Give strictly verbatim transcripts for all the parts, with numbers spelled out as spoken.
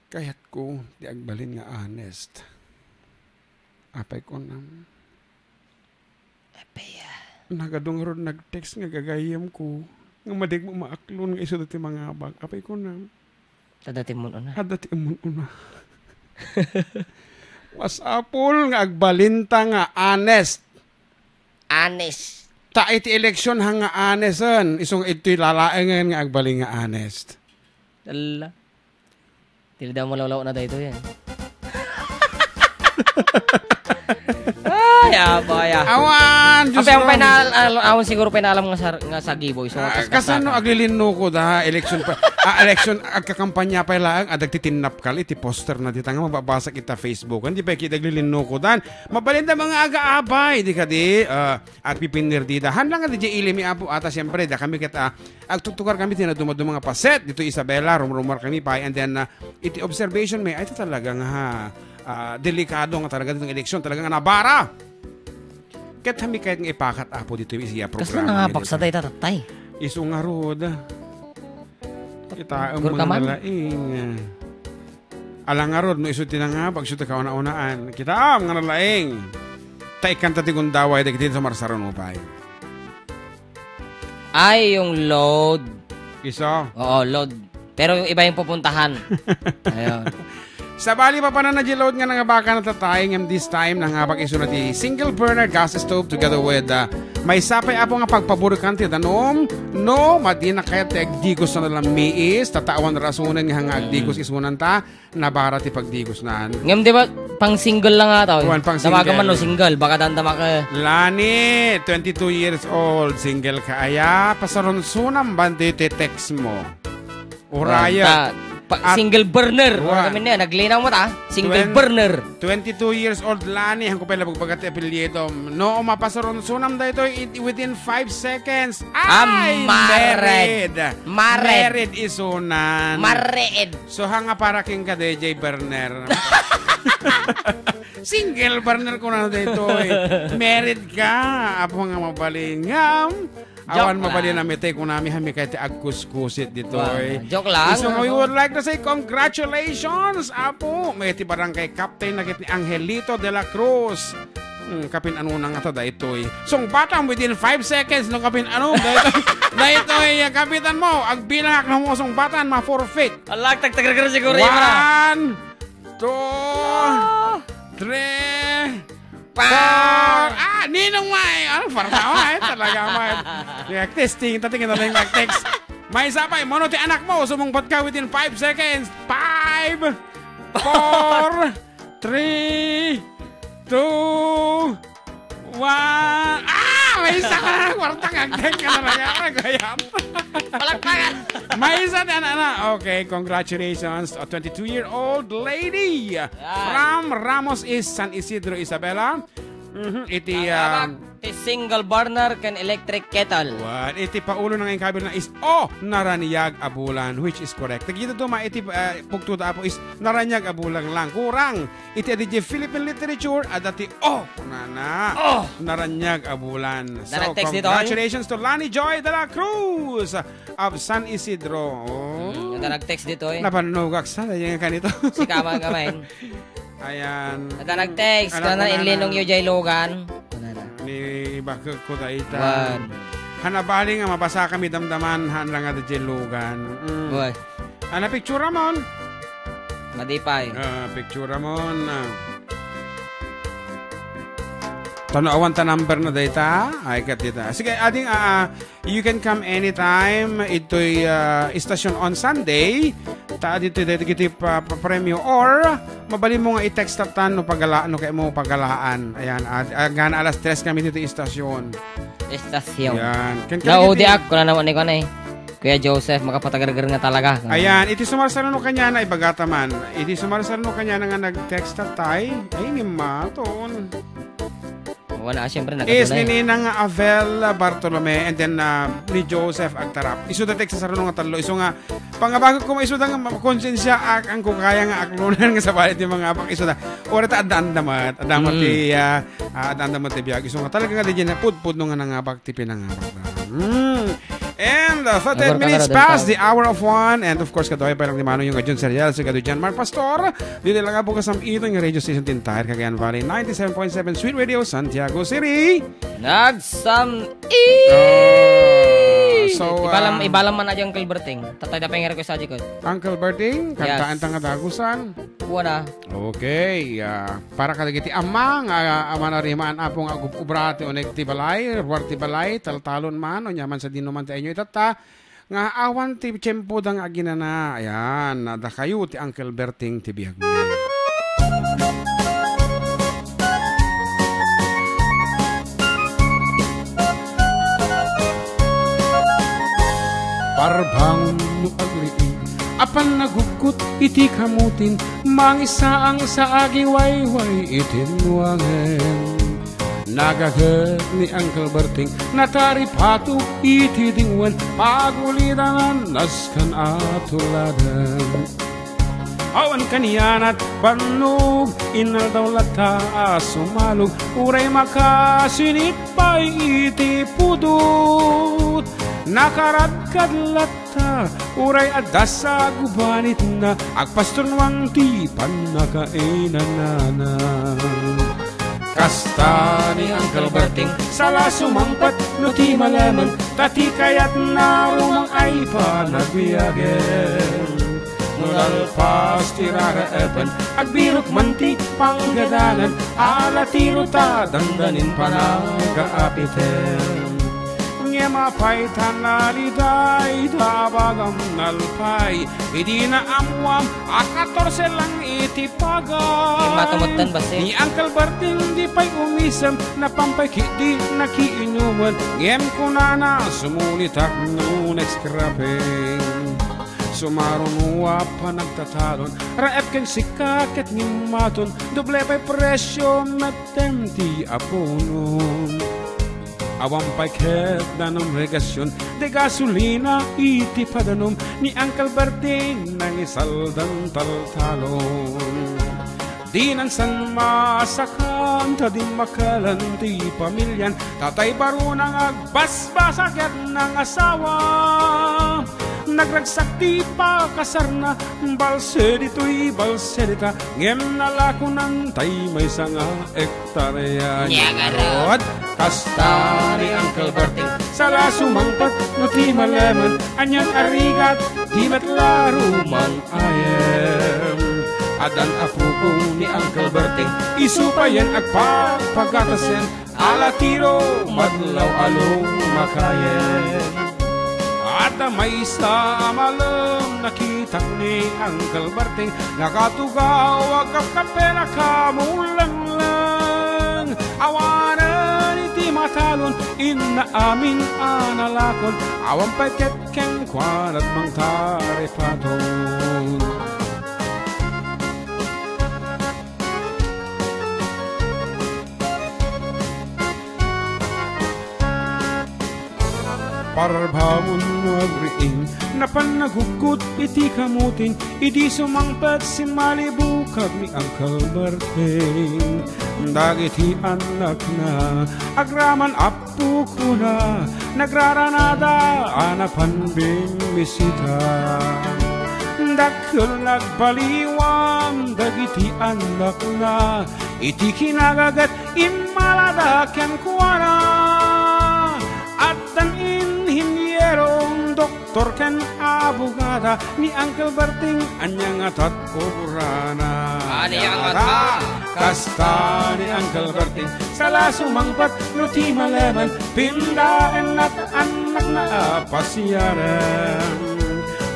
Kayatko ti agbalin nga honest. Apay kunam. Apay, ah. Nagadu ngarud nag-text nga gagayyemko nga madegmo maaklon nga isuda ti mangabak. Apay kunam. Adda ti immun-una. Adda ti immun-una. Masapul nga agbalinta nga honest. Honest. Ta iti eleksyon, ha nga honest-en. Isu nga itoy lalaengen nga agbalin nga honest. Ala. Dili daw malawlaw na daytoy, eh. Ay, apay, ah. Awan, Diyos Apay, ang ko. Pay na, al-, awan siguro pay naalam nga sar-, nga sagibo, isu nga Ah, kasano aglilinnuko da, election pa, ah, election, agkakampanya pay laeng, adag ti tinnapkal, iti poster na dita nga mababasa kita Facebook, hindi pa kita aglilinnuko dan. Mabalin da mga aga-abay, di kadi, ah, agpipinir dida. Han lang nga di ili mi, Apo, ata siyempre, da kami ket, ah, agtugtugar kami ti naduma-duma nga paset, dito Isabela, rumrumar kami pa, and then, ah, iti observation mi, ay, ito talaga nga, ha, ah, delikado nga talaga ditong eleksyon, talaga nga nabara. Ket kami kayat nga ipakat, Apo, dito iti siya Kasla programa nga nga baksa dito. Dayta, tatay? Isu ngarud. Kita Gurkaman? Mo na laing. Ala ngarud, no isu ti nangabak, isu ti kauna-unaan. Kitaem nga nalaing. Ta ikkanta ti gundaway, dagiti sumarsarano pay. Ay, yung load. Isu? Oo, load. Pero yung iba yung pupuntahan. Ayun. Sabali, papanan na di load nga nangabakan na tatay, ngem this time, nangabak isu na ti single burner gas stove together with, uh, may sapay, Apo, nga pagpaburikan ti danum, no, madi na kayat ti agdigos na lammiis, tatawan rasonen nga nga agdigos isunan ta, nabara ti pagdigos nan. Ngem di ba, pang single lang ata, eh. Wan, pang Tawagan single. Man no single, baka dandamak, eh. Lani, twenty-two years old, single ka aya, pasarunsunam ban ti text mo. Uraya. Wan, ta-, pa-, At single burner. Wan. Ano kami niya? Naglinaw mo ta? Single Twen-, burner. Twenty-two years old, Lani, hangko pala pagbagat ti apelyido. No, mapasurunsunam daytoy it-, within five seconds. Ah, Ay, married. Married. Married isunan. Married. So, hanga para king ka, D J Burner. Single burner ko na daytoy. Married ka. Apo nga mabalin. Ngam, Joke awan lang. Mabalin a mitay kunami, hami kay ti agkuskusit ditoy. Wow. Joke lang. So, we would like to say congratulations, Apo. May ti barangay captain na kit ni Angelito de la Cruz. Hmm, kapin ano na nga ta daytoy. Sungbatam within five seconds, no, kapin ano, daytoy, daytoy, ah, kapitan mo, agbilang ak na mo sungbatan, ma-forfeit. Alak, tagtagragra siguro, Ibra. One, two, Ah. three, Pa! Four! Ah, Ninong May! Ano, para tama, eh. Talaga, May. Kaya testing, tatingin na lang yung text. May isa pa, eh. Mano ti anak mo, sumungbat ka within five seconds. Five, four, three, two, one. Ah! May isa ka na, kwarta, kagdeng ka talaga. Ay, gayam. Palakpakan! May isa ti anak na. Okay, congratulations. A twenty-two-year-old lady. Yan. From Ramos East, San Isidro, Isabela. Mhm, iti, Ang ah, anak, ti single burner ken electric kettle. Wan, iti paulo nga inkabil na is, oh, naraniag a bulan, which is correct. Dagiti duma iti, ah, pugto da Apo is naraniag a bulan lang. Kurang. Iti adda idiay Philippine literature, adda ti, oh, kunana. Oh! Naraniag a bulan. So, Nag-text dito, eh. Congratulations to Lani Joy de la Cruz of San Isidro. Oh. Hmm, adda nag-text dito, eh. Napannugak sa, dahil nga kanito. Si Kaman, Kaman. Ayan. Adda nag-text, Anak ko kana na, inlinong yu jay Logan. Kunana. Ni bakit ko da ita. Wan. Hanabali nga mabasa kami damdaman, han lang nga da jay Logan. Mm. Wan. Ana picture mon? Madipay. Ah, picture mon, ah. Tano awan ta number na dayta. Ay, kat dita. Sige, ading, ah, ah, You can come anytime. Ito'y, ah, istasyon on Sunday. Ta dito, dito, dito, pa, pa, premyo. Or, mabalin mo nga i-text ta tan no pagala-, no kaya mo pagalaan. Ayan, at, at gana alas tres kami dito istasyon. Istasyon. Ayan. Kan-, kan-, Naudi kiti- ak, kuna naman ni Kuan eh. Kuya Joseph, makapatagargar nga talaga. Ayan, iti sumarsarano kanya na ibagata man. Iti sumarsarano kanya na nga nag-text ta tay. Ay, ni Maton. Wala, siyempre, Is nagkatulay. Ni Ninang Avel Bartolome and then, ah, ni Joseph Agtarap. Isu da ti agsasarano nga tallo. Isu nga, pangabago ko, isu da nga makonsensya ak-, ang kukaya nga aklunan nga sabali ti mga apak. Isu da. Ora ta adda-adda met. Adda met Mm. ti, ah, ah, adda-adda met ti biag. Isu nga talaga nga di na pudpud no nga nangabak ti pinangabak da. Mm. And uh, thirteen Agor ka minutes karo, past Dentang. The hour of one. And of course, kaduay pa lang ni Manong yung Jun Serial, si Kadu Jan Mark Pastor. Dito lang po kasam ito yung radio station din tayo, Cagayan Valley, ninety-seven point seven Sweet Radio, Santiago City. Nagsam-i! Ah, so, Ibalam, um, ibalam man aja Uncle Berting. Tatay da pengero ko sa jikot. Uncle Berting, kantaan Yes. tanga dagusan. Wala. Okay, ah, para kadagiti amang, ah, aman arimaan apong agub-ubra ti uneg ti balay, ruar ti balay, taltalon man, o nyaman sa dinuman ti inyo itatta, nga awan ti tiempo da nga aginana. Ayan, dakayo ti Uncle Berting ti biagmi. Parbangon no agriing, apan nagugkot iti kamutin, mangisaang sa agiwayway iti nuangen. Nagaget ni Uncle Berting, nataripato iti dingwen, pagulidanan nasken a tuladen. Awan kanianat bannog, inaldaw latta a sumalog, uray makasinit pay iti pudot. Nakaradkad latta, uray adda sa gubanitna, agpasturnuang ti pannakainanana. Kasta ni Uncle Berting, sala sumangpet no ti malemen, ta ti kayatna rumang ay panagbiagen. No nalpas ti raraepen, agbirok man ti panggadanan, ala ti ruta dandanin panagaapiten. Ngem apay ta naliday, ta bagam nalpay, idi naammuam a katorse lang iti pagay. Immato metten, Basi. Ni Uncle Berting di pay umisem, napampay ki di nakiinumen, ngem kunana, sumulitak no next scrapping. Sumaruno a panagtatalon, raep ken sika ket ngimmaton, doble pay presio metten ti apunon. Awan pay ket danom regasion, de gasolina iti padanom, ni Uncle Berting nangisaldan taltalon. Dinan san masakan, ta dimmakelen ti pamilian, tatay baruna nga agbasbasa ket nangasawa. Nagragsak ti pakasarna, balse ditoy, balse dita, ngem nalakonan tay maysa nga hektarya. Nya ngarud, kasta ni Uncle Berting, sala sumangpet no ti malemen, anian a rigat ti met la rumang-ayem. Addan a pukaw ni Uncle Berting, isu payen agpagpagatasen, ala ti ro madlaw a lumakayen. Adda maysa a malem, nakitak ni Uncle Berting, nakatugaw a kapkapen a kamulengleng. Awanen iti matalon, inna amin a nalakon, awan pay ket kenkuana mangtaripaton. Parbangon no agriing, napan nagugkot iti kamutin, idi sumangpet simmalibukag ni Uncle Berting. Dagiti annakna, agraman a pukona, nagraranada a napan bimmisita. Dakkel nagbaliwan dagiti annakna, iti kinagaget immalada kenkuana. Addan inhiniero, doktor ken abogada, ni Uncle Berting ania nga tat obrana. Ania nga tat? Kasta ni Uncle Berting, sala sumangpet no ti malemen, pindaenna ti annakna a pasiaren.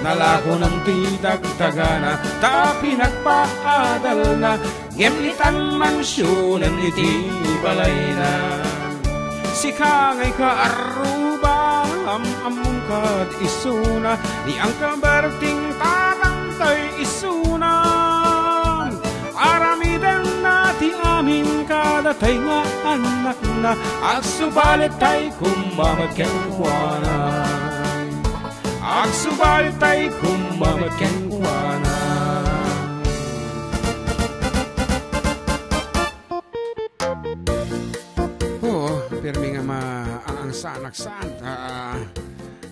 Nalakonan ti dagdagana, ta pinagpaadalna, ngem itan mansionen iti balayna. Sika ngay ka arruba, am-ammongkad isuna, ni Uncle Berting tatangtay isuna. Aramidenna ti amin kadatay nga annakna, agsubalitay koma met kenkuana. Agsubalitay koma met kenkuana. Oo, pirmi nga ma-, ang, ang sanak saan, ah,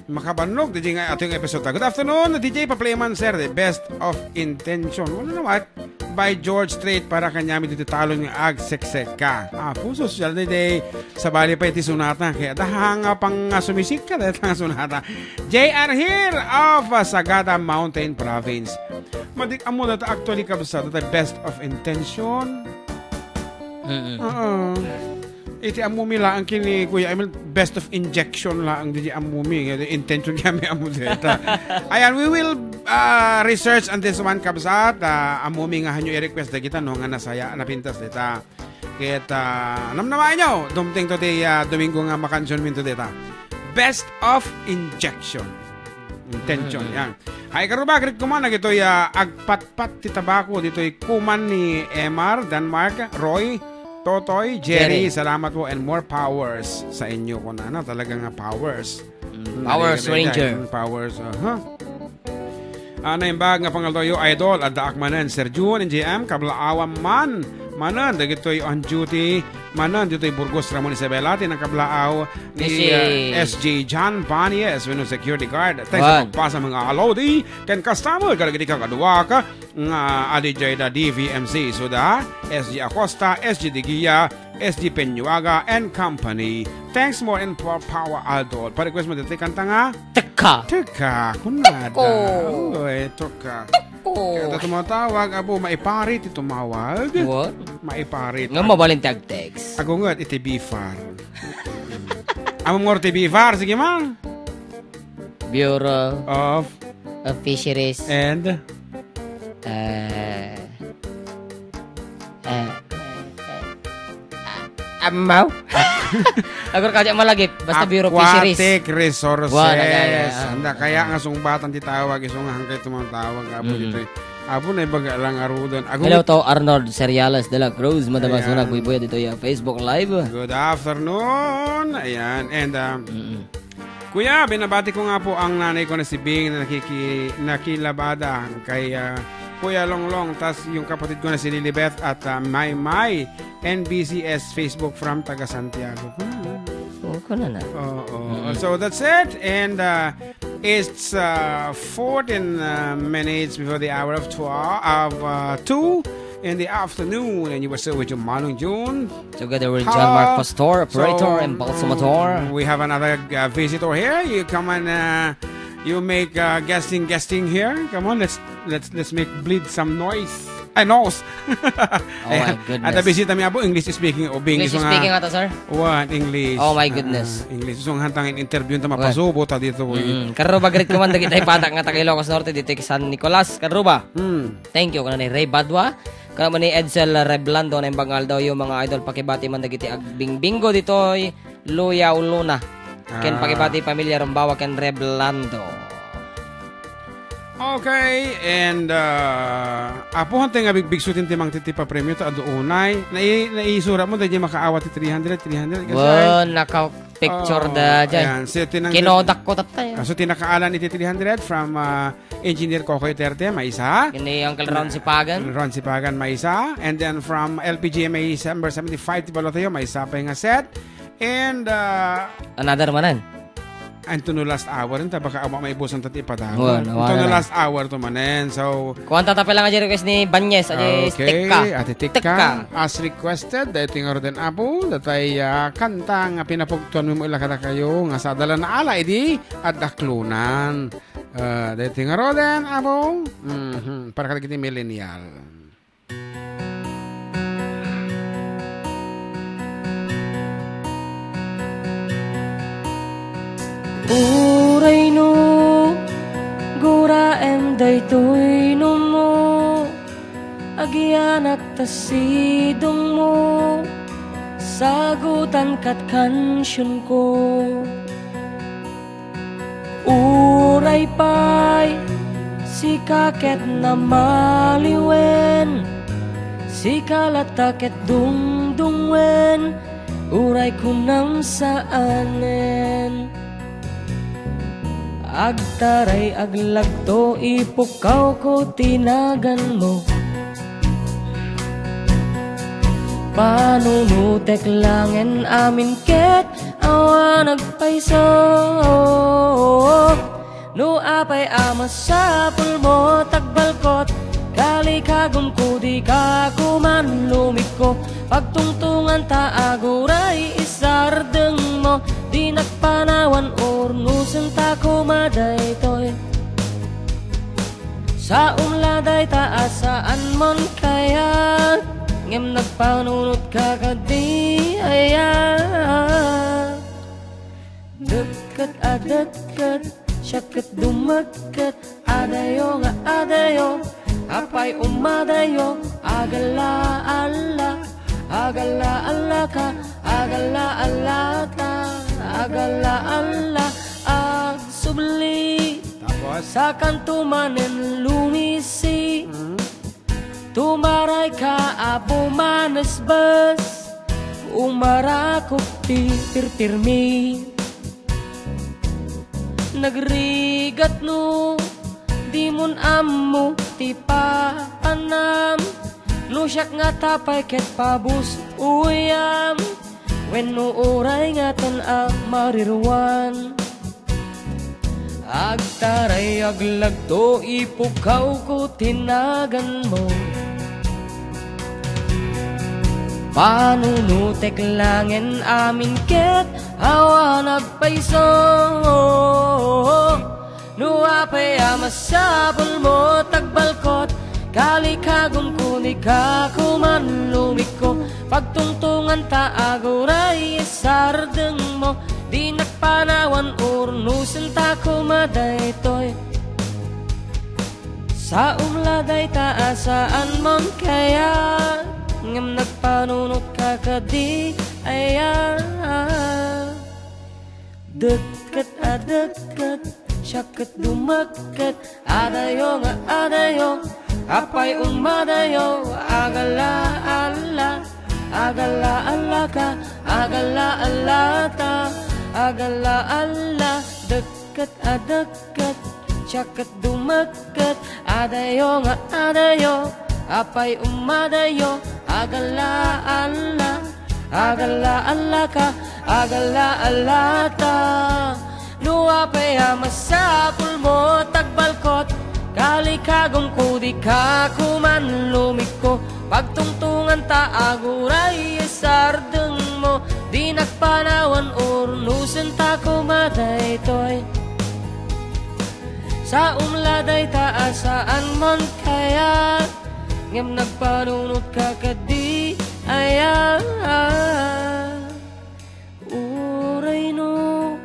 Makabannog, D J nga ato yung episode. Good afternoon, D J, pa-play man, sir. The Best of Intention. Wala na, what? By George Strait para kanyami dito talon nga agsekseka. Ah, puso, social day. Sabali pa iti sunata. Kaya dahang nga pang ah, sumisik ka, dahil nga sunata. J R here of ah, Sagada Mountain Province. Madik amo data actually kabsat, the Best of Intention. Mm-mm. Oo. Iti ammumi laang kini Kuya Emil, best of injection laang di ammumi. Intention kami ammo dita. Ayan, we will uh, research on this one, kabsat. Uh, ammumi nga hanyo i-request dagita, no, nga nasaya, napintas dita. Ket uh, namnamaenyo, dumteng to ti uh, Domingo nga makansion minto dita. Best of injection. Intention, mm-hmm. Yan. Hay, karuba, greet ko man, nagitoy uh, agpatpat ti tabako, ditoy kuman ni Emar, Denmark, Roy, Totoy, Jerry, Jerry. Salamat po and more powers sa inyo. Kung ano, talaga nga powers. Mm, Power Stranger. Powers, aha. Ah, naimbag nga pangaldaw yo, idol, addaak manen, Sir Jun, N J M, kablaawan man, manen, dagitoy on duty, manen, ditoy Burgos, Ramon Isabela, tinang kablaaw, ni uh, S J John Banies, wenno security guard. Thanks sa pagpasa mga alodi, ken customer, kadagiti kakadua ka, nga adi jay da D V M C, so da, S J Acosta, S J Digia, S J Peñuaga and Company. Thanks more and for power, Aldo. Pa-request mo dito kanta nga? Teka. Teka, kunada. Teko. Oy, teka. Teko. Kaya tumatawag, abo, maipari ti tumawag. What? Maipari. Nga mabalin ti ag-text. Agunget iti B F A R. Amo mo ti B F A R, sige ma. Bureau of of Fisheries. And? Uh, uh, Amaw? Agor ka di malagip. Basta Bureau of Fisheries. Aquatic Resources. Anda kaya nga sungbatan ti tawag, isu nga hangkay tumawag, apo ditoy. Apo na ibaga lang arudan. Hello to Arnold Seriales de la Cruz. Madama suna buybuya ditoy Facebook Live. Good afternoon. Ayan. And um, Kuya, binabati ko nga po ang nanay ko na si Bing na nakiki-, nakilabada kay ah, Kuya Longlong, tas yung kapatid ko na si Lilibeth at ah, Maymay, N B C S Facebook from taga Santiago. Kuna na. Oo, kuna na. Oo. So that's it. And uh, it's uh, fourteen uh, minutes before the hour of twelve, of uh, two in the afternoon. And you were still with your Manong June. Together with John Mark Pastor, operator and balsamator. We have another uh, visitor here. You come and uh, you make uh, guesting, guesting here. Come on, let's let's let's make bleed some noise. Ay, nose. Oh my goodness. At bisita mi apo, English speaking o English speaking ata, sir? What? English. Oh my goodness. Uh, English. So, hantang in interview ta mapasubo ta dito. Mm. Karuba, greet ko man dagiti patak nga taga Ilocos Norte, dito San Nicolas. Karuba. Mm. Thank you, kanani Ray Badwa. Kaya man ni Edsel Reblando, na imbag nga aldaw, yung mga idol, pakibati man dagiti agbingbinggo ditoy Luyaw Luna. Ken pakibati pamilya Rumbawa ken Reblando. Okay, and uh, apo, hantay nga bigbigsutin ti mangtitipa premio ta adu unay. Nai-, naisura mo, dahil makaawa ti three hundred, three hundred. Kasi, wow, naka-picture da dyan. Ayan, so, tinang-, kinodak ko tattay. Ah, so, tinakaalan iti three hundred from uh, Engineer Kokoy Terte, maysa. Kini Uncle Ron Sipagan. Ron Sipagan, maysa. And then from L P G M A number seventy-five, ti Balotayo, maysa pa nga set. And uh, another manen. And to no last hour, ta baka ama maibusan ta ti ipadawat. Well, no, to no last hour to manen. So, kuwan ta tapay lang nga request ni Banyes, adi okay, Tikka. Ati Tikka. Tikka. As requested, dahil tingaro din apo, datay uh, kanta nga pinapugtuan mo ila kada kayo, nga sa dala na ala, idi, at daklunan. Ah, daytoy nga roden, apo. Mhm, para kadagiti millennial. Uray no, guraem daytoy no mo, agianak ta sidong mo, sagutan kat kansion ko. Uray pay, sika ket namaliwen, sika latta ket dungdungwen, uray kunam saanen. Agtaray aglagto, ipukkawko ti naganmo. Panunutek langen amin ket Awan agpayso. No apay a masapulmo, tagbalkot, kalikagumko, dika koman lumikko. Pagtungtunganta aguray isardengmo, dinak panawan, urnosenta koma daytoy. Saom la dayta a saanmon kayat, ngem nagpanunotka kadi aya. Dekket a dekket, siak ket dumekket, adayo nga adayo, apay umadayo, agalla-alla, agalla-allaka, agalla-allata, agalla-alla, agsubli. Tapos? Sakanto manen lumisi. Mm. Tumarayka a bumanesbes, umarakop ti pirpirmi. Nagrigat no dimon ammo ti papanam, no siak nga tapay ket pabus-oyam, wenno uray ngaten a mariruan. Agtaray aglagto, ipukawko ti naganmo. Panunotek langen amin ket awan agpayso. No apay a masapulmo, tagbalkot, kalikagumko, dika koman lumikko. Pagtungtunganta aguray isardengmo, dinak panawan, urnosenta koma daytoy. Saom la dayta a saanmon kayat, ngem nagpanunotka kadi aya. Dekket a dekket, siak ket dumekket, adayo nga adayo, apay umadayo, agalla-alla, agalla-allaka, agalla-allata, agalla-alla, dekket a dekket, siak ket dumekket, adayo nga adayo, apay umadayo, agalla-alla, agalla-allaka, agalla-allata. No apay a masapulmo, tagbalkot, kalikagumko, dika koman lumikko. Pagtungtunganta aguray isardengmo, dinak panawan, urnosenta koma daytoy. Saom la dayta a saanmon kayat, ngem nagpanunotka kadi aya. Uray no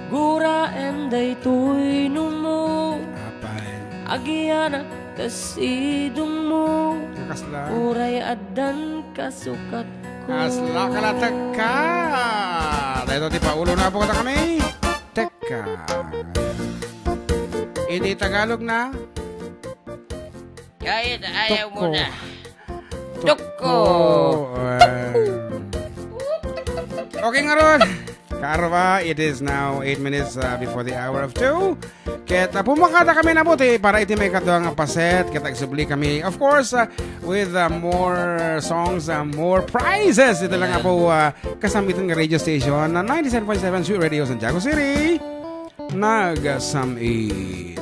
guraem daytoy numo, apay, agianak kas idongmo. Kasla? Uray addan kasukatko. Kasla ka la tekka. Daytoy ti paulona, apo, kadakami. Tekka. Iti Tagalog na? Ay, ayaw mo na. Tukko. Tukko. Eh. Okay, ngarud. Kaarwa, it is now eight minutes, uh, before the hour of two. Ket, uh, pumakatakami na po ti para iti maikadua nga paset. Ket agsubli kami, of course, uh, with, uh, more songs, uh, more prizes. Ito lang nga po, uh, kasamitan nga radio station na ninety-seven point seven Sweet Radio Santiago City. Nagasam-it.